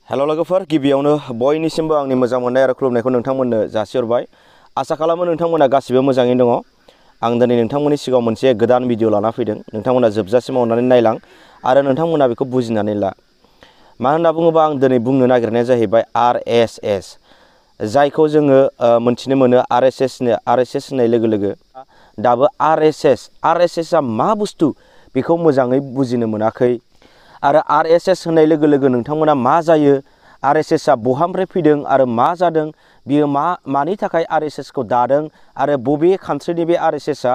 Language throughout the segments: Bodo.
हेल' लोगोफोर गिबियावनो बयनिसिमबो आंनि मोजां मोननाय आरो खुलुमनायखौ नोंथांमोननो जासिहरबाय। आसा खालामो नोंथांमोना गासिबो मोजाङैनो दङ। आं दिनै नोंथांमोननि सिगाङाव मोनसे गोदान भिडिअ लाना फैदों। नोंथांमोना जोबजासिम अननानै नायलां आरो नोंथांमोना बेखौ बुजिनानै ला। मा होनना बुङोबा आं दिनै बुंनो नागिरनाया जाहैबाय RSS, जायखौ जोङो मोनथिनो मोनो RSS होननाय लोगो लोगो दाबो RSS आ मा बुस्थु बेखौ मोजाङै बुजिनो मोनाखै। आरो RSS होननाय लोगो लोगो नोंथांमोना मा जायो, RSS आ बहानिफ्राय फैदों आरो मा जादों, बियो मानि थाखाय RSS खौ दादों आरो बबे कान्ट्रिनि बे RSS आ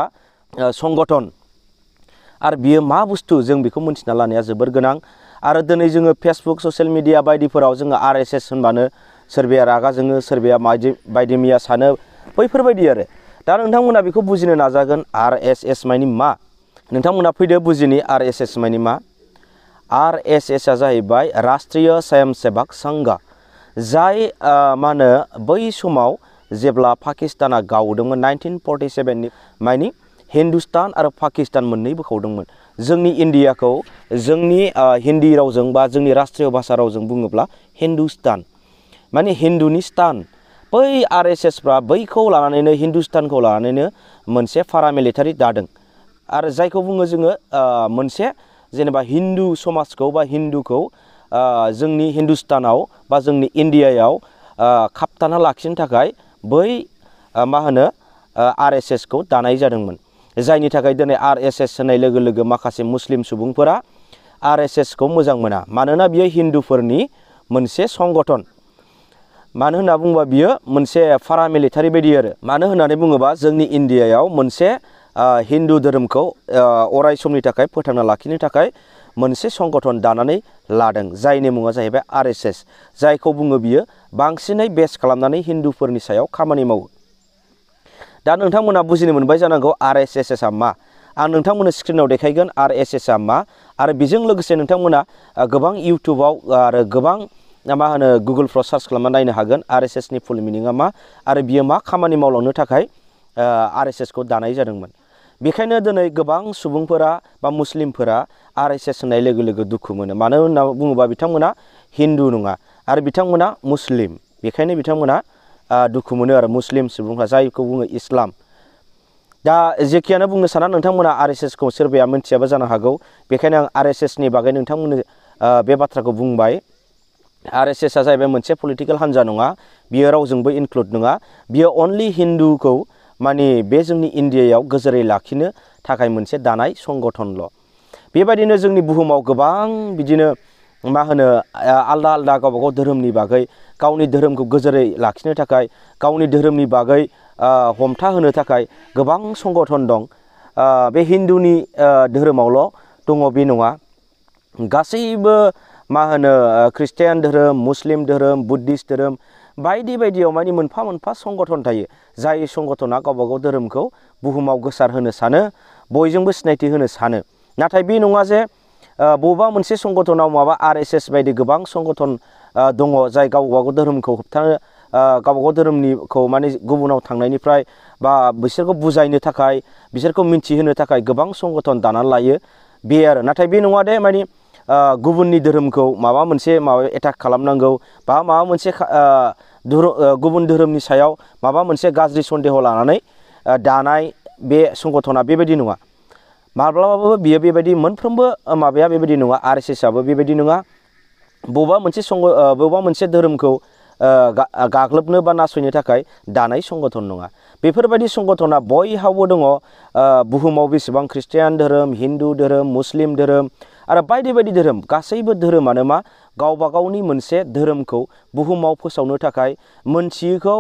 संगठन आरो बियो मा बुस्थु, जों बेखौ मिन्थिना लानाया जोबोर गोनां। आरो दिनै जोङो फेसबुक ससियेल मिडिया बायदिफोराव जोङो RSS होनबानो सोरबाया रागा जोङो, सोरबाया बायदि मैया सानो, बैफोरबायदि आरो दा नोंथांमोना बेखौ बुजिनो नाजागोन। RSS मानि मा? नोंथांमोना फैदो बुजिनि RSS मानि मा। RSS आ जाहैबाय राष्ट्रीय स्वयंसेवक संघ, जाय मा होनो बै समाव जेब्ला पाकिस्ताना गावदोंमोन 1947 मानि हिन्दुस्तान आरो पाकिस्तान मोननै बोखावदोंमोन। जोंनि इण्डियाखौ जोंनि हिन्दी रावजों बा जोंनि राष्ट्रीय भाषा रावजों बुङोब्ला हिन्दुस्तान माने हिन्दुनि स्तान। बै RSS फ्रा बैखौ लानानैनो, हिन्दुस्तानखौ लानानैनो मोनसे पारामिलिटारि दादों आरो जायखौ बुङो जोङो मोनसे जेनेबा हिन्दु समाजखौ बा हिन्दुखौ जोंनि हिन्दुस्तानाव बा जोंनि इण्डियायाव खाबथाना लाखिनो थाखाय बै मा होनो RSS खौ दानाय जादोंमोन। जायनि थाखाय दिनै RSS होननाय लोगो लोगो माखासे मुस्लिम सुबुंफोरा RSS खौ मोजां मोना, मानोना बियो हिन्दुफोरनि मोनसे संगठन। मानो होनना बुङोबा बियो मोनसे पारामिलिटारि बायदि आरो। मानो होननानै बुङोबा जोंनि इण्डियायाव मोनसे हिन्दु धोरोमखौ अराय समनि थाखाय फोथांना लाखिनो थाखाय मोनसे संगठन दानानै लादों, जायनि मुङा जाहैबाय RSS, जायखौ बुङो बियो बांसिनै बेस खालामनानै हिन्दुफोरनि सायाव खामानि मावो। दा नोंथांमोना बुजिनो मोनबाय जानांगौ RSS आ मा। आं नोंथांमोननो स्क्रिनाव देखायगोन RSS आ मा, आरो बेजों लोगोसे नोंथांमोना गोबां इउटुबाव आरो गोबां मा होनो गुगोलफ्राव सार्च खालामना नायनो हागोन RSS नि फुल मिनिङा मा आरो बियो मा खामानि मावलांनो थाखाय RSS खौ दानाय जादोंमोन। बेखायनो दिनै गोबां सुबुंफोरा बा मुस्लिमफोरा RSS होननाय लोगो लोगो दुखु मोनो। मानो होनना बुङोबा बिथांमोना हिन्दु नङा आरो बिथांमोना मुस्लिम, बेखायनो बिथांमोना दुखु मोनो आरो मुस्लिम सुबुंफ्रा, जायखौ बुङो इस्लाम। दा जेखियानो बुंनो साना नोंथांमोना RSS खौ सोरबाया मिथियाबो जानो हागौ, बेखायनो आं RSS नि बागै नोंथांमोननो बे बाथ्राखौ बुंबाय। RSS आ जाहैबाय मोनसे पलिटिकेल हान्जा नङा, बियो रावजोंबो इनक्लुड नङा, बियो अनलि हिन्दुखौ माने बे जोंनि इण्डियायाव गोजोरै लाखिनो थाखाय मोनसे दानाय संगठनल'। बेबायदिनो जोंनि बुहुमाव गोबां बिदिनो मा होनो आलदा आलदा गावबागाव धोरोमनि बागै, गावनि धोरोमखौ गोजोरै लाखिनो थाखाय, गावनि धोरोमनि बागै हमथा होनो थाखाय गोबां संगठन दं। बे हिन्दुनि धोरोमावल' दङ बे नङा, गासैबो मा होनो ख्रिस्टियान धोरोम, मुस्लिम धोरोम, बुद्धिस्ट धोरोम बायदि बायदियाव माने मोनफा मोनफा संगठन थायो, जाय संगठना गावबागाव धोरोमखौ बुहुमाव गोसार होनो सानो, बयजोंबो सिनायथि होनो सानो। नाथाय बे नङा जे बबेबा मोनसे संगठनाव माबा RSS बायदि गोबां संगठन दङ, जाय गावबागाव धोरोमखौ होबथानो, गावबागाव धोरोमनिखौ माने गुबुनाव थांनायनिफ्राय बा बिसोरखौ बुजायनो थाखाय, बिसोरखौ मिन्थिहोनो थाखाय गोबां संगठन दानानै लायो बे आरो। नाथाय बे नङा दे माने गुबुननि धोरोमखौ माबा मोनसे एटाक खालामनांगौ बा माबा मोनसे गुबुन धोरोमनि सायाव माबा मोनसे गाज्रि सन्देह लानानै दानाय बे संगठना बेबायदि नङा। माब्लाबाबो बियो बेबायदि मोनफ्रोमबो माबाया बेबायदि नङा, RSS आबो बेबायदि नङा। बबेबा मोनसे धोरोमखौ गाग्लोबनो बा नासयनो थाखाय दानाय संगठन नङा। बेफोरबायदि संगठना बयहावबो दङ। बुहुमाव बेसेबां ख्रिस्टियान धोरोम, हिन्दु धोरोम, मुस्लिम धोरोम आरो बायदि बायदि धोरोम, गासैबो धोरोमानो मा गावबा गावनि मोनसे धोरोमखौ बुहुमाव फोसावनो थाखाय, मोनथियैखौ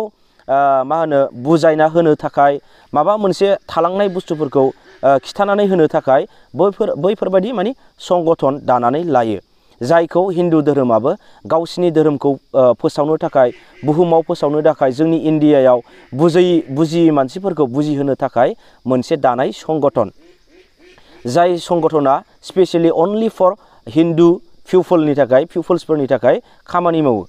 मा होनो बुजायना होनो थाखाय, माबा मोनसे थालांनाय बुस्थुफोरखौ खिथानानै होनो थाखाय बैफोरबायदि माने संगठन दानानै लायो, जायखौ हिन्दु धोरोमाबो गावसिनि धोरोमखौ फोसावनो थाखाय, बुहुमाव फोसावनो थाखाय, जोंनि इण्डियायाव बुजियै मानसिफोरखौ बुजिहोनो थाखाय मोनसे दानाय संगठन, जाय संगठना स्पेसियेलि अनलि फर हिन्दु पिउपोल्सफोरनि थाखाय खामानि मावो।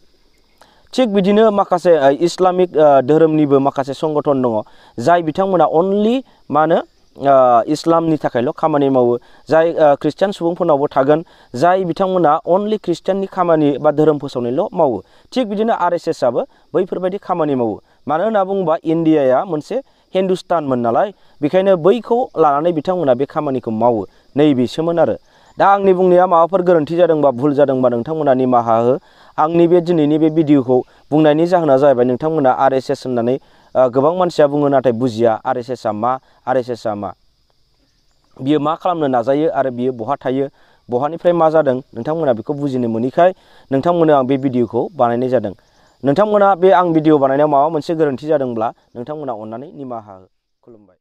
थिग बिदिनो माखासे इस्लामिक धोरोमनिबो माखासे संगठन दङ, जाय बिथांमोना अनलि मा होनो इस्लामनि थाखायल' खामानि मावो, जाय ख्रिस्टियान सुबुंफोरनावबो थागोन जाय बिथांमोना अनलि ख्रिस्टियाननि खामानि बा धोरोम फोसावनायल' मावो। थिग बिदिनो RSS आबो बैफोरबायदि खामानि मावो। मानो होनना बुङोबा इन्डियाया मोनसे हिन्दुस्तानमोन नालाय, बेखायनो बैखौ लानानै बिथांमोना बे खामानिखौ मावो, नैबेसोमोन आरो। दा आंनि बुंनाया माबाफोर गोरोन्थि जादोंबा भुल जादोंबा नोंथांमोना निमाहा हो। आंनि बे दिनैनि बे भिडिअखौ बुंनायनि जाहोना जाहैबाय नोंथांमोना RSS होननानै गोबां मानसिया बुङो नाथाय बुजिया RSS आ मा, RSS आ मा, बियो मा खालामनो नाजायो आरो बियो बहा थायो, बहानिफ्राय मा जादों, नोंथांमोना बेखौ बुजिनो मोनैखाय नोंथांमोननो आं बे भिडिअखौ बानायनाय जादों। नोंथांमोना बे आं भिडिअ बानायनायाव माबा मोनसे गोरोन्थि जादोंब्ला नोंथांमोना अननानै निमाहा हो। खुलुमबाय।